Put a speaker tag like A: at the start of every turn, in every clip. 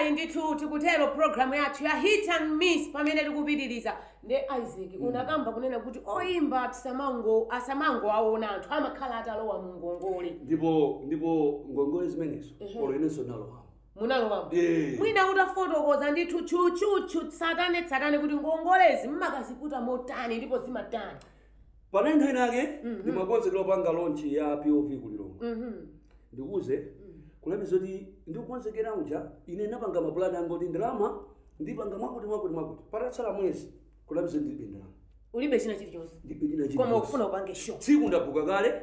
A: Iyayi ndithu, tikutero programu yathu ya Hit and Miss pamene tikupitiriza nde Isaac, unakamba kunena kuti oyimba tisamango asamango aona anthu amakhala atalowa mu ngongole.
B: Ndipo ngongole zimenezo, olo inenso nalowamo.
A: Munalowamo?
B: Eh.
A: Mwina utafotokoza ndithu tchutchutchu, tsatane tsatane, kuti ngongolezi mmakaziputa motani ndipo zimatani?
B: Panali nthawi inake ndimakonzekera opanga launch ya POV kuLilongwe. Ndikuze kulamiza kuti ndikukonzekera uja, ine napanga mapulani anga kuti ndalama ndipanga mwakuti mwakuti mwakuti. Patatsala mwezi kulamiza ndilibe ndalama.
A: Ulibe china chilichonse?
B: Ndilibe china
A: Koma
B: chilichonse.
A: ukufuna upange show.
B: Tsiku ndabuka kale,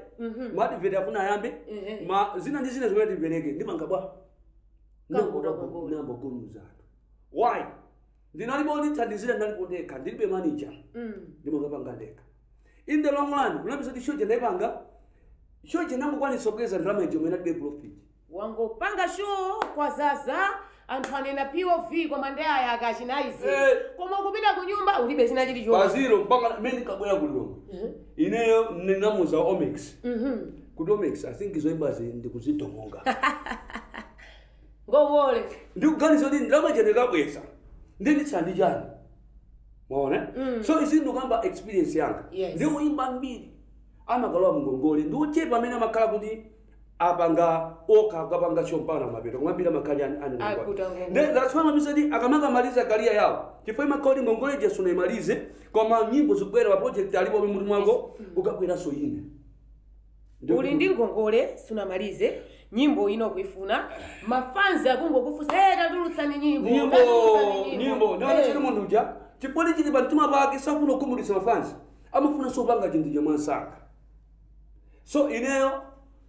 B: ma advert afuna ayambe, ma zina ndi zina zimene tipereke, ndipanga bwa?
A: Kanguta ngongole.
B: Namba kunyuza anthu. Why? Ndinalipo ndithandizira, ndinalipo ndekha, ndilibe manager. Ndimakapanga ndekha. In the long run kunapeza kuti show ndayipanga, show ndangokwanisa kubweza ndalama ija imene ndalibe profit.
A: Wangopanga show kwa zaza, anthu anena POV, koma ndi aya akachina Isaac. Koma ukupita ku nyumba ulibe china chilichonse.
B: Pa zero mpaka mmene ndikabwera kuLilongwe. Ineyo ndinamuza Omex kuti, "Omex, I think zoyimbazi ndikuzitomonga."
A: Ngongole.
B: Ndikuganiza kuti ndalama ija ndikabweza ndi nditsala ndi chani? Mwaona? So izi ndikamba experience yanga. Ndikuyimba mbiri amakalowa mngongole, ndi ochepa amene amakhala kuti apanga okha, akapanga show mpaka mapeto, koma ambiri amakhala ani
A: Akuta ngongole.
B: That's why amapeza kuti akamakamaliza career yawo, chifukwa imakhala kuti ngongole ija sunayimalize, koma nyimbo zikubwera, pa project alipo mutu mwako, ukabweranso ine.
A: Uli ndi ngongole, sunamalize nyimbo ino kuifuna, mafanzi akungokufunsa, "Hey, tatulutsani nyimbo."
B: Nyimbo.
A: Tatulutsani.
B: Nyimbo ndiona chili munthu uja chipoli chili pa mtima pake, safuna kukhumudwitsa mafanzi, amafuna sopanga chinthu cha mwansanga. So ineyo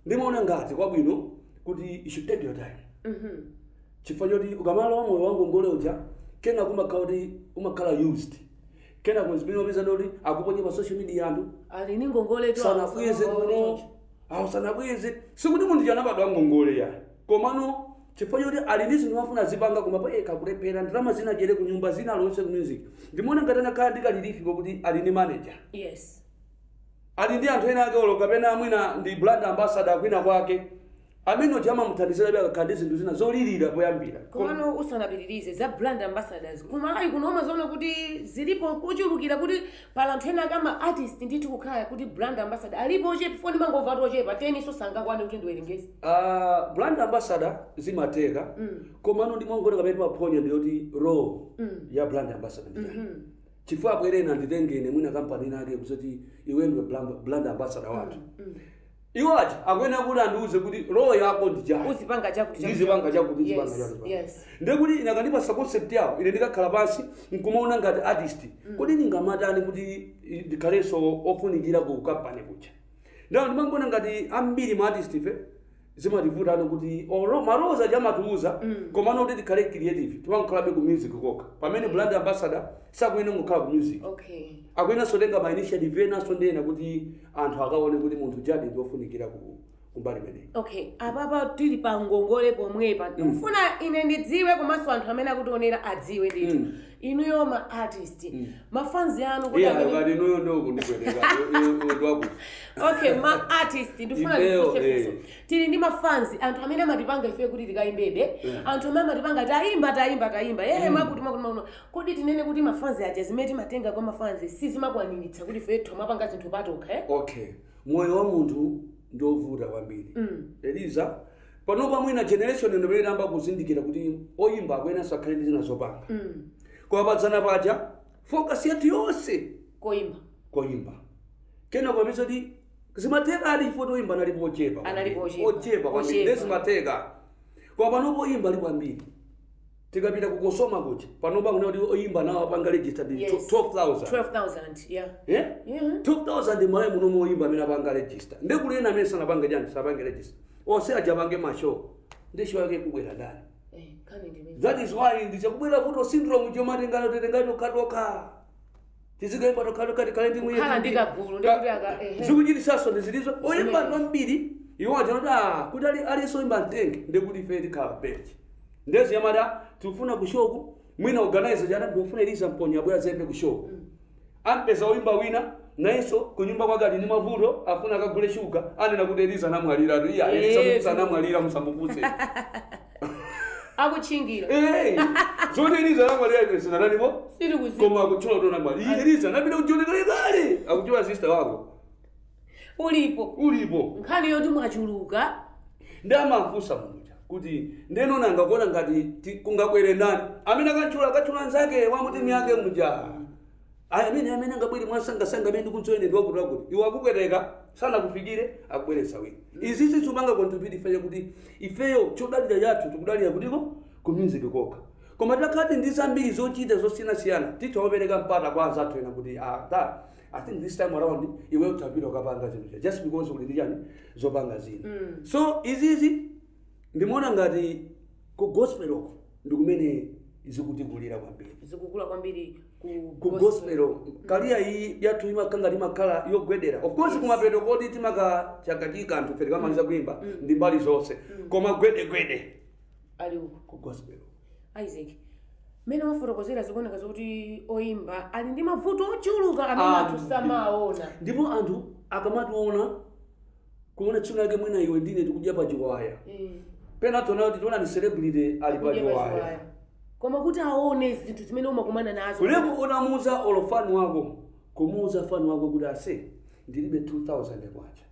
B: ndimaona ngati kwabwino kuti you should take your time, chifukwa choti ukamalowa moyo wa ngongole uja, kena kumakhala kuti umakhala used, kena zimene wapeza ndoti akuponye pa social media anthu
A: Ali ndi ngongole tu.
B: Sanabweze kuno awu, sanabweze. Sikuti munthu chanabadwa ngongole ya, komano chifukwa choti ali ndi zinthu afuna zipanga, koma payekha kulephera, ndalama zina jere ku nyumba, zina alonse ku music. Ndimaona ngati anakhala ndi ka relief kuti ali ndi manager, ali ndi anthu ena ake, olo kapena mwina ndi brand ambassador kwina kwake amene uja amamuthandizira akakhala ndi zinthu zina zolirira poyambira.
A: Komano usanapitirize za brand ambassadors, kumalawi kuno umazoona kuti zilipo kuchulukira, kuti pala anthu ena kama artist ndithu kukhala kuti brand ambassador alipo ochepa? Foni mangova ati ochepa 10 so sangakwane kuti ndiwerengeze.
B: Brand ambassador zimateka, komano ndimongoti kapena timaphonya ndiyoti role ya brand ambassador ndi chani? Chifukwa abwerena nditengene mwina kampani inake kuzoti iwe ndiwe brand ambassador wathu, iwo aja akuyenera kuti andiuze kuti role yako ndi chani.
A: Uzipanga chakuti chakuti.
B: Ndizipanga chakuti, ndizipanga chakuti. Ndekuti ine akandipasa concept yawo, ine ndikakhala pansi nkumaona ngati artist kuti ndingamatani kuti ndikhalenso ofunikira ku kampani kuja. Ndawo ndimangona ngati ambiri ma artist ife zimativutano kuti ma roles aja amatiuza, komano kuti tikhale creative timankhalabe ku music kokha, pamene brand ambassador sakuyenera kukhala ku music. Akuyenanso tenga ma initiative enanso ndiyena kuti anthu akaone kuti munthu jadi ndi ofunikira ku kumbali imeneyi.
A: Okay, apapa tili pa ngongole pomwepa, ndikufuna ine ndidziwe komanso anthu amene akutionera adziwe ndithu, inuyo ma artist, mafanzi anu kuti
B: Iya, ngati inuyo ndokundibwereka ndwakuti.
A: Okay, ma artist, ndifuna
B: Ifeyo,
A: ndifunse funso. Tili ndi mafanzi, anthu amene amatipanga ife kuti tikayimbebe, anthu amene amatipanga tayimba, tayimba, tayimba, ee, mwakuti mwakuti mwakuti. Kodi tinene kuti mafanzi aja, zimene timatenga kwa mafanzi sizimakwaniritsa kuti ife tomapanga zinthu patokha, eh?
B: Okay, moyo wa munthu ndiovuta kwambiri, Eliza. Panopa mwina generation ino pamene inayamba kuzindikira kuti oyimba akuyenanso akhale ndi zina zopanga, koma padzana paja focus yathu yonse
A: koyimba.
B: Koyimba. Kena kwapeza kuti zimatheka ali chifukwa oyimba analipo ochepa.
A: Analipo ochepa.
B: Ochepa kwambiri.
A: Ochepa.
B: Ndi zimatheka, koma panopo oyimba alipo ambiri. Tikapita kukosoma kuja, panopa kuna kuti oyimba nawo apanga registered 12,000.
A: 12,000, yeah.
B: Eh?
A: Yeah.
B: 12,000 malayi muno oyimba amene apanga register, ndekuli ena amene sanapange chani, sapange register, onse aja apange ma show, ndi show yake kubwera ndani?
A: Eh, kani ndimene.
B: That is why ndichakubwera vuto syndrome chomatengana tetengani tokhatokha, tizikaimba tokhatokha, tikhale ndi mwiye.
A: Kukhala ndi kagulu, ndikuti aka ehe.
B: Zikuchitisaso ndi zilizo oyimba ambiri iwo aja kuti ah, kuti ali aliyense oyimba mtenge, ndikuti ife tikhala bench ndezi yamada tikufuna ku show ku, mwina organizer chana ndikufuna Eliza Mponya abwera zembe ku show, ampeza oyimba wina nayenso kunyumba kwake ali ndi mavuto, afuna akagule shuga, anena kuti Eliza anamwalira. Iya, Eliza Musa anamwalira, musamuputse.
A: Akutchingira.
B: Zoti Eliza anamwalira sinananipo
A: Sitikuziwa.
B: koma akutchula kuti anamwalira. Eliza anapita kujoni kalekale, akutchula sister wako.
A: Ulipo.
B: Ulipo.
A: Nkhani yoti mwachuluka.
B: Ndi amafunsa muja kuti ndeno nanga kuona ngati kungabwere ndani amene akatchula, akatchula nzake wamuti yake muja. Aya, amene angabwere mwasangasanga amene ndikudziwa ndi wakuti wakuti, iwe akubwereka sanakufikire, akubweretsa wina. Izi sizimanga contribute ifeyo kuti ifeyo chodalira yathu tikudalira kutiko ku music kokha, koma takhati ndi zambiri zochita zosiyanasiyana, titha mpata kwa anzathu ena kuti ah, ta I think this time around iwe utapita ukapanga zinthu just because uli ndi chani zopanga zina. So izizi ndimaona ngati ku gospel uko ndi kumene zikutikulira kwambiri.
A: Zikukula kwambiri ku
B: Ku gospel career iyi yathu imakanga timakhala yogwedera, of course. Kumapeto kodi timaka chakachika anthu fe tikamaliza kuimba ndi mbali zonse, koma gwedegwede
A: ali uko
B: ku gospel.
A: Isaac, mmene wafotokozera zikuoneka zokuti oyimba ali ndi mavuto ochuluka amene anthu samaona.
B: Ndipo anthu akamationa kuona tsiku lake mwina iwe ndine tikudya pa chiwaya, pena tiona kuti tiona ni celebrity ali pa
A: Kudya pa
B: chiwaya.
A: chiwaya. Koma kuti aone zinthu zimene umakumana nazo.
B: Kulepo unamuuza olo fan wako, kumuuza fan wako kuti ase ndilibe 2000 kwacha,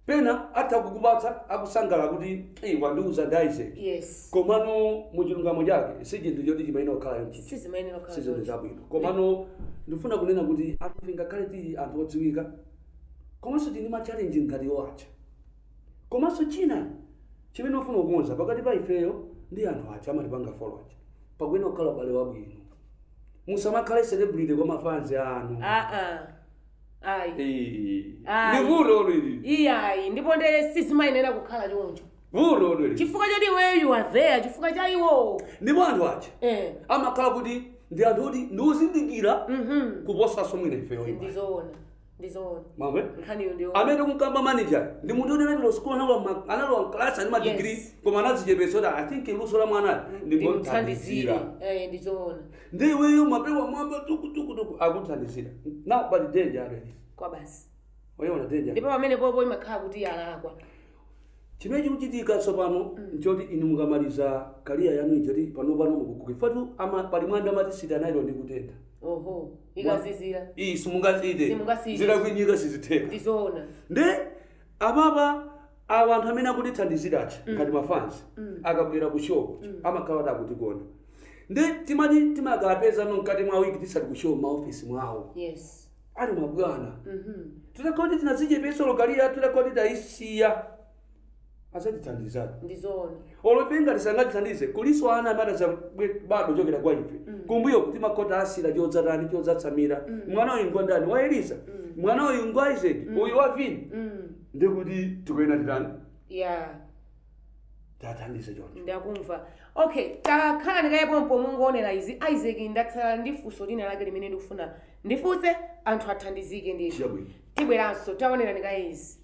B: pena atha kukupatsa akusangala kuti "Eh, wandiuza ndi Isaac." Komano muchilungamo chake si chinthu choti chimayenera kukhala chonchi.
A: Sizimayenera kukhala
B: Si zinthu
A: choncho.
B: zabwino. Komano ndifuna kunena kuti anthu ngakhale tili anthu odziwika, komanso tili ma challenge ngati owacha. Komanso china chimene ufuna kukonza pakati pa ifeyo ndi anthu aja amatipanga follow aja, pakuyenera kukhala ubale wabwino. Musamakhale celebrity kwa mafans anu.
A: Aa, ayi.
B: Eh,
A: Ayi.
B: ndi vuto lili.
A: Iyayi, ndipo ndere sizimayenera kukhala choncho.
B: Vuto lili.
A: Chifukwa choti iweyo you are there chifukwa cha iwo.
B: Ndipo anthu aja amakhala kuti ndi anthu oti ndi ozindikira kuposanso mwina ifeyo imba.
A: Ndizoona, ndizoona.
B: Mamve.
A: Nkhaniyo ndiyo.
B: Amene kumkamba manager ndi munthu oti anapita school, analowa mklasi ani madigiri, koma anadzichepetsa kuti I think luso la mwana
A: ndimuthandizire.
B: ndimuthandizira.
A: Ndizoona.
B: Ndi iweyo mapewa mwamba tukutukutuku akuthandizira now, but danger already.
A: Kwa basi.
B: Wayiona danger.
A: Ndipo pamene popo imakhala kuti yalakwa.
B: Chimene chikuchitika tsopano nchoti inu mukamaliza career yanu ijoti pano mukuguka ifatu ama pali mwanda amati sitanailo ndi kutentha.
A: Oho, ikazizira.
B: Iyi simungasite.
A: Simungasite.
B: Zidakwinyika sizitheka.
A: Ndizoona.
B: Ndi apapa awa anthu amene akutithandizirachi ngati mafans akabwera ku show amakhala ati akutikona, ndi timati timakapeza no mkati mwa wiki tisati ku show maofisi mwawo ali mabwana. Titakhala kuti tinadzichepetsa career, titakhala kuti tayisiya, azatithandizani.
A: Ndizoona.
B: Olopenga tisangatithandize, kuliso ana amene bado chokera kwa ife kumbuyo timakota asira chodzatani chodzatsamira mwana uyu ngwandani wa Elisa, mwana uyu ngwa Isaac, uyu wa Vini. Ndikuti tikuyena titani? Tathandize choncho.
A: Ndakumva. Okay, takhala ndikayepompo mungoonera izi. Isaac, ndatsala ndi funso lina lake limene ndikufuna ndifunse anthu athandizike ndithu.
B: Chabwino.
A: Tibweranso, taonera ndikaye izi.